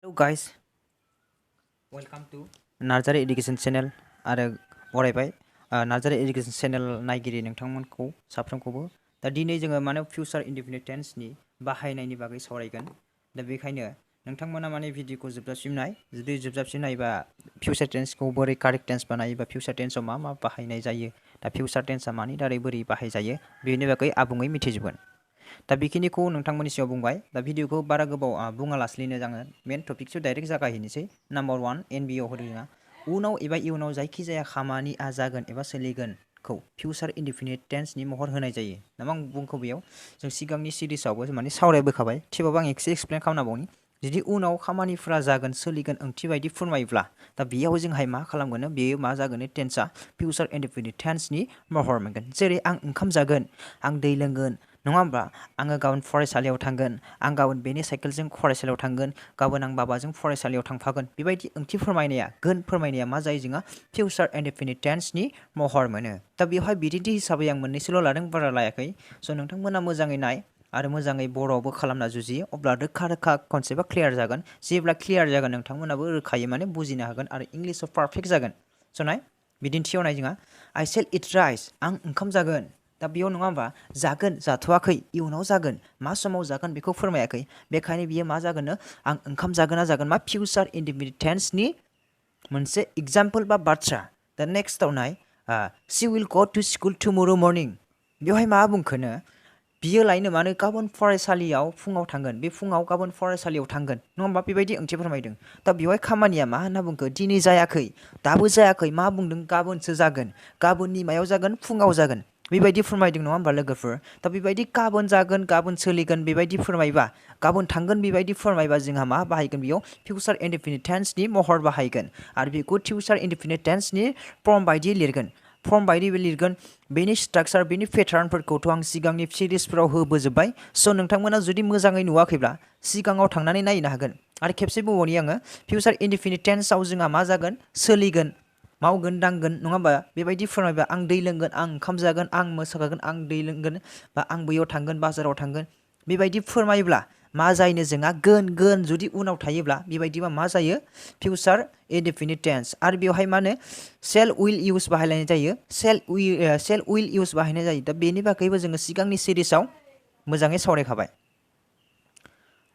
Hello guys, welcome to Narzary education channel आरो बरायबाय Narzary education channel नायगिरि नोंथांमोनखौ साफ्रोमखौबो दा दिनै जोङो माने फिउचार इनडेफिनिट टेन्सनि बाहायनायनि बागै सावरायगोन दा बेखायनो नोंथांमोना माने भिडिअखौ जोबजासिम नाय जुदि जोबजासिम नायबा फिउचार टेन्सखौ बोरै कारेक्ट टेन्स बानायो बा फिउचार टेन्सआव मा मा बाहायनाय जायो दा फिउचार टेन्सआ मानि दारै बोरै बाहायजायो बेनि बागै आबुङै मिथिजोबगोन दा बेखिनिखौ नोंथांमोननि सिगाङाव बुंबाय दा भिडिअखौ बारा गोबाव बुङालासिनो जोङो मेन टपिकसो डाइरेक्ट जागायहैनोसै नाम्बार 1 एनबिआव होदों जोंहा उनाव एबा इयुनाव जायखिजाया खामानिया जागोन एबा सोलिगोनखौ फिउचार इनडेफिनिट टेन्सनि महर होनाय जायो नामा आं बुंखौ बेयाव जों सिगांनि सिरिजआवबो माने सावरायबोखाबाय थेवबाबो आं एसे एक्सप्लेन खालामनाबावनि जुदि उनाव खामानिफोरा जागोन सोलिगोन ओंथि बायदि फोरमायोब्ला दा बेयाव जोंहाय मा खालामगोन बेयो मा जागोन टेन्सआ फिउचार इनडेफिनिट टेन्सनि महर मोनगोन जेरै आं ओंखाम जागोन आं दै लोंगोन नङा होमबा आङो गाबोन फरायसालियाव थांगोन आं गाबोन बेनि साइकेलजों फरायसालियाव थांगोन गाबोन आं बाबाजों फरायसालियाव थांफागोन बेबायदि ओंथि फोरमायनाया गोन फोरमायनाया मा जायो जोंहा फिउचार इनडेफिनिट टेन्सनि महर मोनो दा बेवहाय बिदिन्थि हिसाबै आं मोननैसोल' लादों बारा लायाखै स' नोंथांमोना मोजाङै नाय आरो मोजाङै बर'आवबो खालामना जुजियो अब्ला रोखा कनसेप्टआ क्लियार जागोन जेब्ला क्लियार जागोन नोंथांमोनाबो रोखायै माने बुजिनो हागोन आरो इंलिशआव पारफेक्ट जागोन स' नाय बिदिन्थियाव नाय जोंहा आइ सेल इट राइस आं ओंखाम जागोन दा बेयाव नङा होमबा जागोन जाथ'वाखै इयुनाव जागोन मा समाव जागोन बेखौ फोरमायाखै बेखायनो बियो मा जागोननो आं ओंखाम जागोन ना जागोन मा फिउचार इनडेफिनिट टेन्सनि मोनसे एग्जाम्पल बा बाथ्रा दा नेक्स्टआव नाय she will go to school tomorrow morning बेवहाय मा बुंखोनो बियो लायनो मानो गाबोन फरायसालियाव फुङाव थांगोन बे फुङाव गाबोन फरायसालियाव थांगोन नङा होमबा बेबायदि ओंथि फोरमायदों दा बेवहाय खामानिया मा होनना बुंखो दिनै जायाखै दाबो जायाखै मा बुंदों गाबोनसो जागोन गाबोननि मायाव जागोन फुङाव जागोन बेबायदि फोरमायदों नङा होमबा लोगोफोर दा बेबायदि गाबोन जागोन गाबोन सोलिगोन बेबायदि फोरमायबा गाबोन थांगोन बेबायदि फोरमायबा जोंहा मा बाहायगोन बेयाव फिउचार इनडेफिनिट टेन्सनि महर बाहायगोन आरो बेखौ फिउचार इनडेफिनिट टेन्सनि फर्म बायदि लिरगोन बेनि स्ट्राक्चार बेनि पेटार्नफोरखौथ' आं सिगांनि सिरिजफोराव होबोजोब्बाय स' नोंथांमोना जुदि मोजाङै नुवाखैब्ला सिगाङाव थांनानै नायनो हागोन आरो खेबसे बुंबावनि आङो फिउचार इनडेफिनिट टेन्सआव जोंहा मा जागोन सोलिगोन मावगोन दांगोन नङा होमबा बेबायदि फोरमायबा आं दै लोंगोन आं ओंखाम जागोन आं मोसागोन आं दै लोंगोन बा आं बैयाव थांगोन बाजाराव थांगोन बेबायदि फोरमायोब्ला मा जायोनो जोंहा गोन जुदि उनाव थायोब्ला बेबायदिबा मा जायो फिउचार इनडेफिनिट टेन्स आरो बेवहाय मा होनो सेल उइल इउस बाहायनाय जायो सेल उइल इउस बाहायनाय जायो दा बेनि बागैबो जोङो सिगांनि सिरिजआव मोजाङै सावरायखाबाय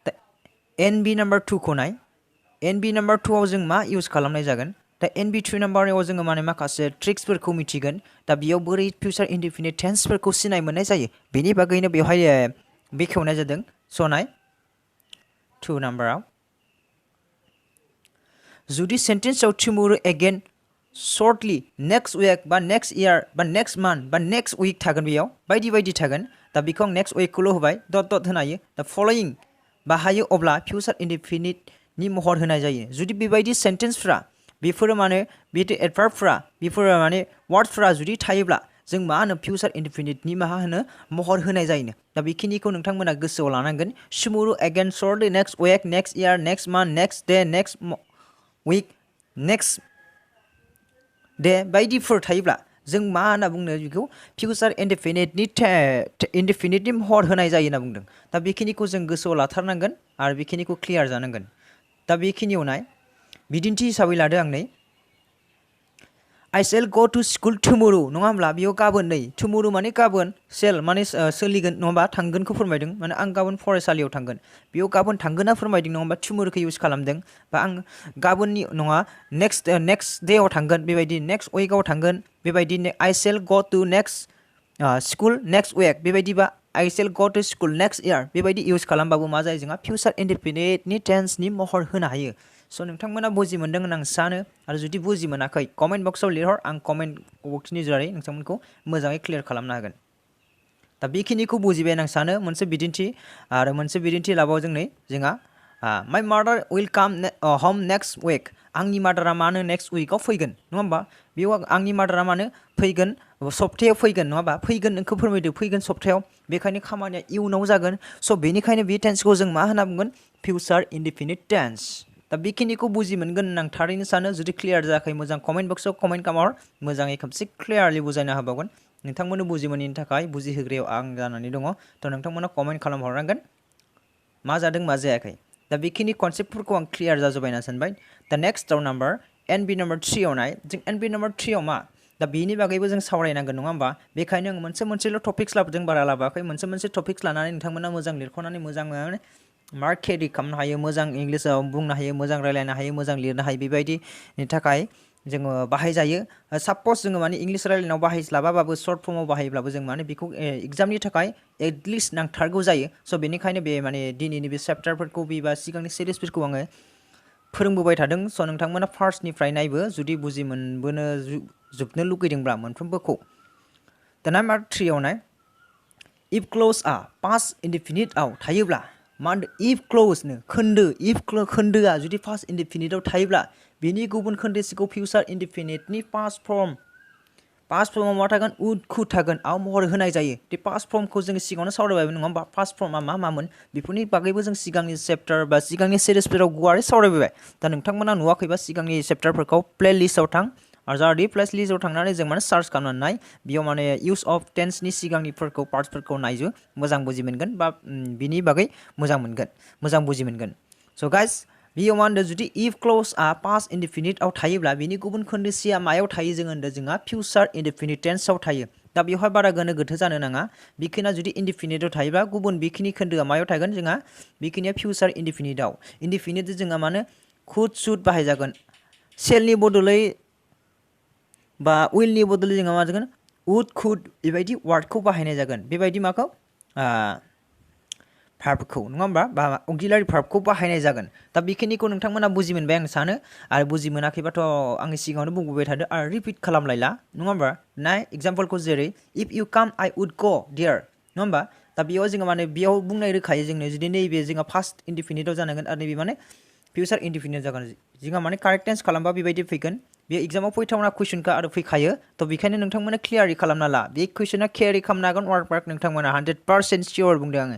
दा एनबि नाम्बार 2 खौ नाय एनबि नाम्बार 2 आव जों मा इउस खालामनाय जागोन दा एनबि 3 नाम्बाराव जोङो माने माखासे ट्रिक्सफोरखौ मिथिगोन दा बेयाव बोरै फिउचार इनडेफिनिट टेन्सफोरखौ सिनाय मोननाय जायो बेनि बागैनो बेवहाय बेखेवनाय जादों स' नाय 2 नाम्बाराव जुदि सेन्टेन्सआव टुमरो एगेन शर्टलि नेक्स्ट उइक बा नेक्स्ट इयार बा नेक्स्ट मान्थ बा नेक्स्ट उइक थागोन बेयाव बायदि थागोन दा बेखौ आं नेक्स्ट उइकखौल' होबाय डट होनो हायो दा फलोयिं बाहायो अब्ला फिउचार इनडेफिनिटनि महर होनाय जायो जुदि बेबायदि सेन्टेन्सफ्रा बेफोरो माने बिदि एडभार्बफ्रा बेफोरो माने वार्डफ्रा जुदि थायोब्ला जों मा होनो फिउचार इनडेफिनिटनि मा होनो महर होनाय जायोनो दा बेखिनिखौ नोंथांमोना गोसोआव लानांगोन tomorrow again shortly next week next year next month next day next week next day बायदिफोर थायोब्ला जों मा होनना बुंनो बेखौ फिउचार इनडेफिनिटनि महर होनाय जायो होनना बुंदों दा बेखिनिखौ जों गोसोआव लाथारनांगोन आरो बेखिनिखौ क्लियार जानांगोन दा बेखिनियाव नाय बिदिन्थि हिसाबै लादो आं नै आइ shall go to school tomorrow नङा होमब्ला बेयाव गाबोन नै टुमरो माने गाबोन सेल माने सोलिगोन नङा होमबा थांगोनखौ फोरमायदों माने आं गाबोन फरायसालियाव थांगोन बेयाव गाबोन थांगोना फोरमायदों नङा होमबा टुमरोखौ इउस खालामदों बा आं गाबोननि नङा नेक्स्ट डेआव थांगोन बेबायदि नेक्स्ट उइकआव थांगोन बेबायदि I shall go to next school next week बेबायदिबा I shall go to school next year बेबायदि इउस खालामबाबो मा जायो जोंहा फिउचार इनडेफिनिटनि टेन्सनि महर होनो हायो स' नोंथांमोना बुजि मोनदों होनना आं सानो आरो जुदि बुजि मोनाखै कमेन्ट बक्सआव लिरहर आं कमेन्ट बक्सनि जुरै नोंथांमोनखौ मोजाङै क्लियार खालामनो हागोन दा बेखिनिखौ बुजिबाय होनना आं सानो मोनसे बिदिन्थि आरो मोनसे बिदिन्थि लाबाव जोंहा माइ मादार उइल काम हम नेक्स्ट उइक आंनि मादारा मानो नेक्स्ट उइकआव फैगोन नङा होमबा बेयाव आंनि मादारा मानो फैगोन सप्तायाव फैगोन नङा होमबा फैगोन नोंखौ फोरमायदो फैगोन सप्तायाव बेखायनो खामानिया इयुनाव जागोन स' बेनिखायनो बे टेन्सखौ जों मा होनना बुंगोन फिउचार इनडेफिनिट टेन्स दा बेखिनिखौ बुजि मोनगोन होनना आं थारैनो सानो जुदि क्लियार जायाखै मोजां कमेन्ट बक्सआव कमेन्ट खालामहर मोजाङै खेबसे क्लियारलि बुजायना होबावगोन नोंथांमोननो बुजिमोनैनि थाखाय बुजिहोग्रायाव आं जानानै दङ थ' नोंथांमोना कमेन्ट खालामहरनांगोन मा जादों मा जायाखै दा बेखिनि कनसेप्टफोरखौ आं क्लियार जाजोब्बाय होनना सानबाय दा नेक्स्टआव नाम्बार NB नम्बर 3 आव नाय जों NB नम्बर 3 आव मा दा बेनि बागैबो जों सावरायनांगोन नङा होमबा बेखायनो आं मोनसेल' टपिक्स लाबोदों बारा लाबोआखै मोनसे टपिक्स लानानै नोंथांमोना मोजां लिरख'नानै मोजां मार्क केरि खालामनो हायो मोजां इंलिसाव बुंनो हायो मोजां रायलायनो हायो मोजां लिरनो हायो बेबायदिनि थाखाय जोङो बाहायजायो साप'ज जोङो माने इंलिस रायलायनायाव बाहायस्लाबाबाबो शर्ट फर्माव बाहायोब्लाबो जों माने बेखौ एग्जामनि थाखाय एटलिस्ट नांथारगौ जायो स' बेनिखायनो बे माने दिनैनि बे चेप्टारफोरखौ बा सिगांनि सिरिसफोरखौ आङो फोरोंबोबाय थादों स' नोंथांमोना फार्स्टनिफ्राय नायबो जुदि बुजि मोनबोनो जोबनो लुगैदोंब्ला मोनफ्रोमबोखौ दा नाम्बार 3 आव नाय इफ क्ल'जआ पास्ट इनडेफिनिटआव थायोब्ला मा होनदों इफ क्ल'जनो खोन्दो इफ खोन्दोआ जुदि पास्ट इनडेफिनिटआव थायोब्ला बेनि गुबुन खोन्दोसिखौ फिउचार इनडेफिनिटनि पास्ट फर्मआव मा थागोन उड कुड थागोन आव महर होनाय जायो बे पास्ट फर्मखौ जोङो सिगाङावनो सावरायबाय नङा होमबा पास्ट फर्मआ मामोन बेफोरनि बागैबो जों सिगांनि चेप्टार बा सिगांनि सिरिसफोराव गुवारै सावरायबाय दा नोंथांमोना नुवाखैबा सिगांनि चेप्टारफोरखौ प्लेलिस्टआव थां आरो जाहाथे प्लेलिस्टआव थांनानै जों माने सार्च खालामनानै नाय बेयाव माने इउज अफ टेन्सनि सिगांनिफोरखौ पार्ट्सफोरखौ नायजो मोजां बुजि मोनगोन बा बिनि बागै मोजां बुजि मोनगोन स' गाइस बेयाव मा होनदों जुदि इफ क्ल'जआ पास्ट इनडेफिनिटआव थायोब्ला बिनि गुबुन खोन्दोसिया मायाव थायो जोङो होनदों जोंहा फिउचार इनडेफिनिट टेन्सआव थायो दा बेवहाय बारा गोनो गोथो जानो नाङा बेखिनिया जुदि इनडेफिनिटआव थायोबा गुबुन बेखिनि खोन्दोआ मायाव थागोन जोंहा बेखिनिया फिउचार इनडेफिनिट जोंहा मानो कुड शुड बाहायजागोन सेलनि बदलै बा उइलनि बदलै जोंहा मा जागोन उड कुड बेबायदि वार्डखौ बाहायनाय जागोन बेबायदि माखौ भार्बखौ नङा होमबा बा अक्सिलारि भार्बखौ बाहायनाय जागोन दा बेखिनिखौ नोंथांमोना बुजि मोनबाय आं सानो आरो बुजि मोनाखैबाथ' आंनि सिगाङावनो बुंबोबाय थादो आरो रिपिट खालामलायला नङा होमबा नाय एग्जाम्पलखौ जेरै इफ इउ काम आइ उड गो देयार नङा होमबा दा बेयाव जोङो माने बेयाव बुंनाय रोखायै जोंनो जुदि नैबे जोंहा फार्स्ट इनडेफिनिटआव जानांगोन आरो नैबे माने फिउचार इनडेफिनिट जागोन जोंहा माने कारेक्ट टेन्स खालामबा बेबायदि फैगोन बे एग्जामाव फैथावना कुइसनखा आरो फैखायो थ' बेखायनो नोंथांमोना क्लियारि खालामना ला बे कुइसना केरि खालामनो हागोन वार्क नोंथांमोना 100% सियर बुंदों आङो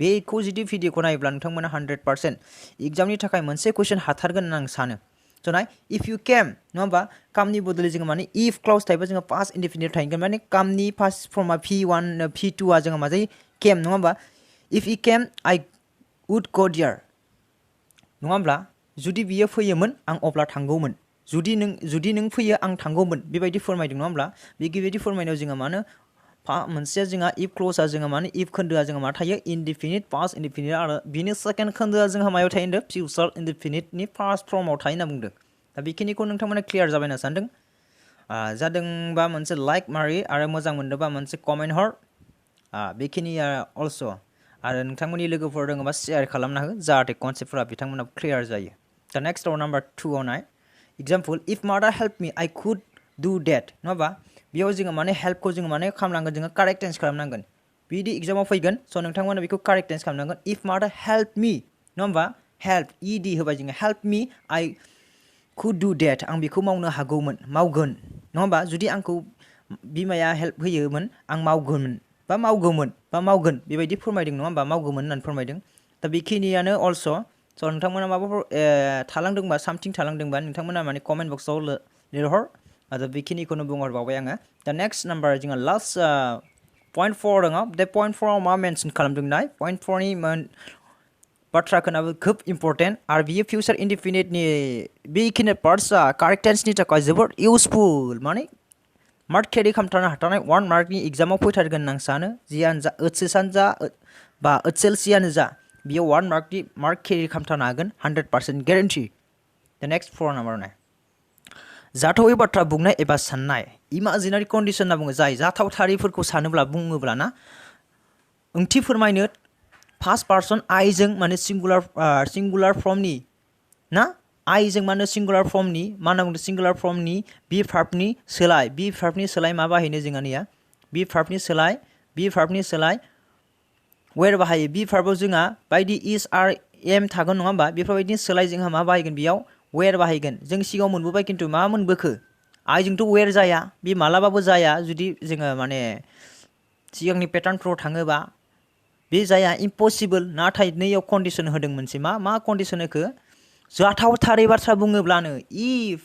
बेखौ जुदि भिडिअखौ नायोब्ला नोंथांमोना 100% एग्जामनि थाखाय मोनसे कुइसन हाथारगोन होनना आं सानो स' नाय इफ इउ केम नङा होमबा कामनि बदलै जोङो माने इफ क्ल'ज थायोबा जोङो पास्ट इनडेफिनिट थाहैगोन माने कामनि फार्स्ट फर्मा P1 P2आ जोङो मा जायो केम नङा होमबा इफ इ केम आइ उड गो देयार नङा होमब्ला जुदि बियो फैयोमोन आं अब्ला थांगौमोन जुदि नों फैयो आं थांगौमोन बेबायदि फोरमायदों नङा होमब्ला बेबायदि फोरमायनायाव जोङो मानो मोनसेया जोंहा इफ क्ल'जआ जोङो माने इफ खोन्दोआ जोङो मा थायो इनडेफिनिट पास्ट इनडेफिनिट आरो बिनि सेकेन्ड खोन्दोआ जोंहा मायाव थायो होनदों फिउचार इनडेफिनिटनि फार्स्ट फर्मआव थायो होनना बुंदों दा बेखिनिखौ नोंथांमोना क्लियार जाबाय होनना सानदों जादोंबा मोनसे लाइक मारि आरो मोजां मोनदोंबा मोनसे कमेन्ट हर बेखिनिया अल्स' आरो नोंथांमोननि लोगोफोर दङबा शेयार खालामना हो जाहाथे कनसेप्टफोरा बिथांमोना क्लियार जायो दा नेक्स्टआव नाम्बार 2 आव नाय एग्जाम्पल इफ मादार हेल्प मी आइ कुड डु डेट नङा होमबा बेयाव जोङो माने हेल्पखौ जोङो माने खालामनांगोन जोङो कारेक्ट टेन्स खालामनांगोन बिदि एग्जामाव फैगोन स' नोंथांमोना बेखौ कारेक्ट टेन्स खालामनांगोन इफ मादार हेल्प मी नङा होमबा हेल्प इडि होबाय जोङो हेल्प मी आइ कुड डु डेट आं बेखौ मावनो हागौमोन मावगोन नङा होमबा जुदि आंखौ बिमाया हेल्प होयोमोन आं मावगौमोन बा मावगोन बेबायदि फोरमायदों नङा होमबा मावगौमोन होननानै फोरमायदों दा बेखिनियानो अल्स' स' नोंथांमोना माबाफोर थालांदोंबा सामथिं थालांदोंबा नोंथांमोना माने कमेन्ट बक्सआव लिरहर आरो बेखिनिखौनो बुंहरबावबाय आङो दा नेक्स्ट नाम्बार जोंहा लास्ट पइन्ट 4 दङ बे पइन्ट 4आव मा मेनसन खालामदों नाय पइन्ट 4नि बाथ्रा खोनाबो खोब इम्परटेन्ट आरो बियो फिउचार इनडेफिनिटनि बेखिनि पार्ट्सआ कारेक्ट टेन्सनि थाखाय जोबोद इउजफुल माने मार्क केरि खालामथारनो हाथारनाय 1 मार्कनि एग्जामाव फैथारगोन होनना आं सानो जियानो जा ओचएसआनो जा बा ओचएलसियानो जा बियो 1 मार्कनि मार्क केरि खालामथारनो हागोन 100% गेरेन्टि दा नेक्स्ट 4 नाम्बार नाय जाथावै बाथ्रा बुंनाय एबा साननाय इमाजिनारि कन्डिसन होनना बुङो जाय जाथावथारिफोरखौ सानोब्ला बुङोब्ला ना ओंथि फोरमायनो फार्स्ट पार्सन आइजों माने सिंगुलार फर्मनि ना आइजों माने सिंगुलार फर्मनि मा होनना बुंदों सिंगुलार फर्मनि बि भार्बनि सोलाय मा बाहायनो जोंहानिया बि भार्बनि सोलाय वेर बाहायो बि भार्बआव जोंहा बायदि इस आर एम थागोन नङा होमबा बेफोरबायदिनि सोलाय जोंहा मा बाहायगोन बेयाव वेर बाहायगोन जों सिगाङाव मोनबोबाय खिन्थु मा मोनबोखो आइजोंथ' वेर जाया बे मालाबाबो जाया जुदि जोङो माने सिगांनि पेटार्नफ्राव थाङोबा बे जाया इम्पसिबल नाथाय नैयाव कन्डिसन होदों मोनसे मा कन्डिसन होखो जाथावथारै बाथ्रा बुङोब्लानो इफ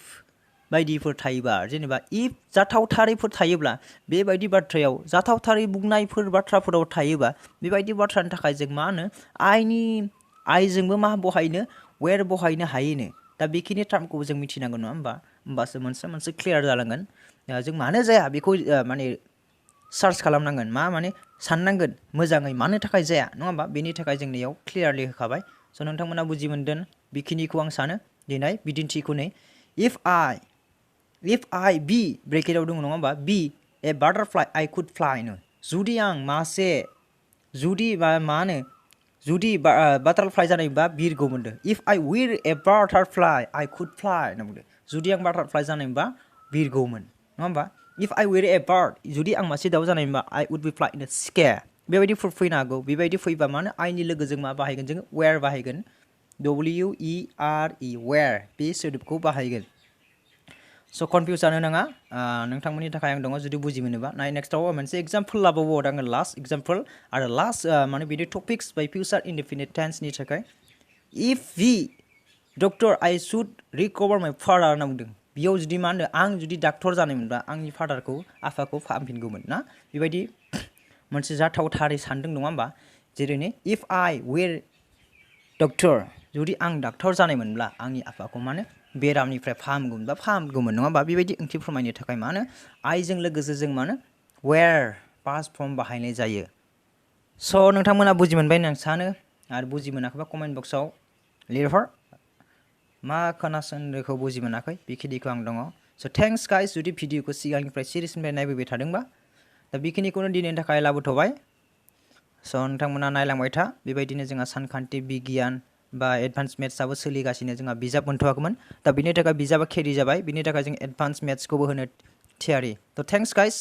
बायदिफोर थायोबा जेनेबा इफ जाथावथारैफोर थायोब्ला बेबायदि बाथ्रायाव जाथावथारै बुंनायफोर बाथ्राफोराव थायोबा बेबायदि बाथ्रानि थाखाय जों मा होनो आइजोंबो मा बहायनो वेर बहायनो हायोनो दा बेखिनि टार्मखौ जों मिथिनांगोन नङा होमबा होमबासो मोनसे क्लियार जालांगोन जों मानो जाया बेखौ माने सार्च खालामनांगोन माने साननांगोन मोजाङै मानो थाखाय जाया नङा होमबा बेनि थाखाय जोंनियाव क्लियारलि होखाबाय स' नोंथांमोना बुजि मोनदों बेखिनिखौ आं सानो दिनै बिदिन्थिखौ नै if I be ब्रेकेटाव दङ नङा होमबा be a butterfly I could fly नो जुदि आं मासे जुदि मा होनो जुदि बाटारफ्लाइ जानायबा बिरगौमोनदो if I were a butterfly I could fly होनना बुंदों जुदि आं बाटारफ्लाइ जानायबा बिरगौमोन नङा होमबा if I were a bird जुदि आं मासे दाउ जानायबा I would be flying in the sky बेबायदि फैनो हागौ बेबायदि फैबा मानो आइनि लोगोजों मा बाहायगोन जोङो where बाहायगोन WERE where बे सोदोबखौ बाहायगोन स' कनफिउस जानो नाङा नोंथांमोननि थाखाय आं दङ जुदि बुजि मोनोबा नेक्स्टआव मोनसे एग्जाम्पल लाबावो आङो लास्ट एग्जाम्पल आरो लास्ट माने बिदि टपिक्स बाय फिउचार इनडेफिनिट टेन्सनि थाखाय if we doctor I should recover my father होनना बुंदों बेयाव जुदि मा होनदों आं जुदि डाक्टर जानायमोनबा आंनि फादारखौ आफाखौ फाहामफिनगौमोन ना बेबायदि मोनसे जाथावथारै सानदों नङा होमबा जेरैनो इफ आई वेर डक्टर जुदि आं डाक्टर जानायमोनब्ला आंनि आफाखौ मानो बेरामनिफ्राय फाहामगौमोन नङा होमबा बेबायदि ओंथि फोरमायनो थाखाय मानो आइजों लोगोसे जों मानो वेर पास्ट फर्म बाहायनाय जायो स' नोंथांमोना बुजि मोनबाय होनना आं सानो आरो बुजि मोनाखैबा कमेन्ट बक्सआव लिरहर मा खोनासंनोखौ बुजि मोनाखै बेखिनिखौ आं दङ स' थेंक्स गाइस जुदि भिडिअखौ सिगांनिफ्राय सिरिसनिफ्राय नायबोबाय थादोंबा दा बेखिनिखौनो दिनैनि थाखाय लाबोथ'बाय स' नोंथांमोना नायलांबाय था बेबायदिनो जोंहा सानखान्थि बिगियान बा एडभान्स मेथ्सआबो सोलिगासिनो जोंहा बिजाब मोनथ'वाखैमोन दा बिनि थाखाय बिजाबा केरि जाबाय बिनि थाखाय जों एडभान्स मेथ्सखौबो होनो थियारि थ' थेंक्स गाइस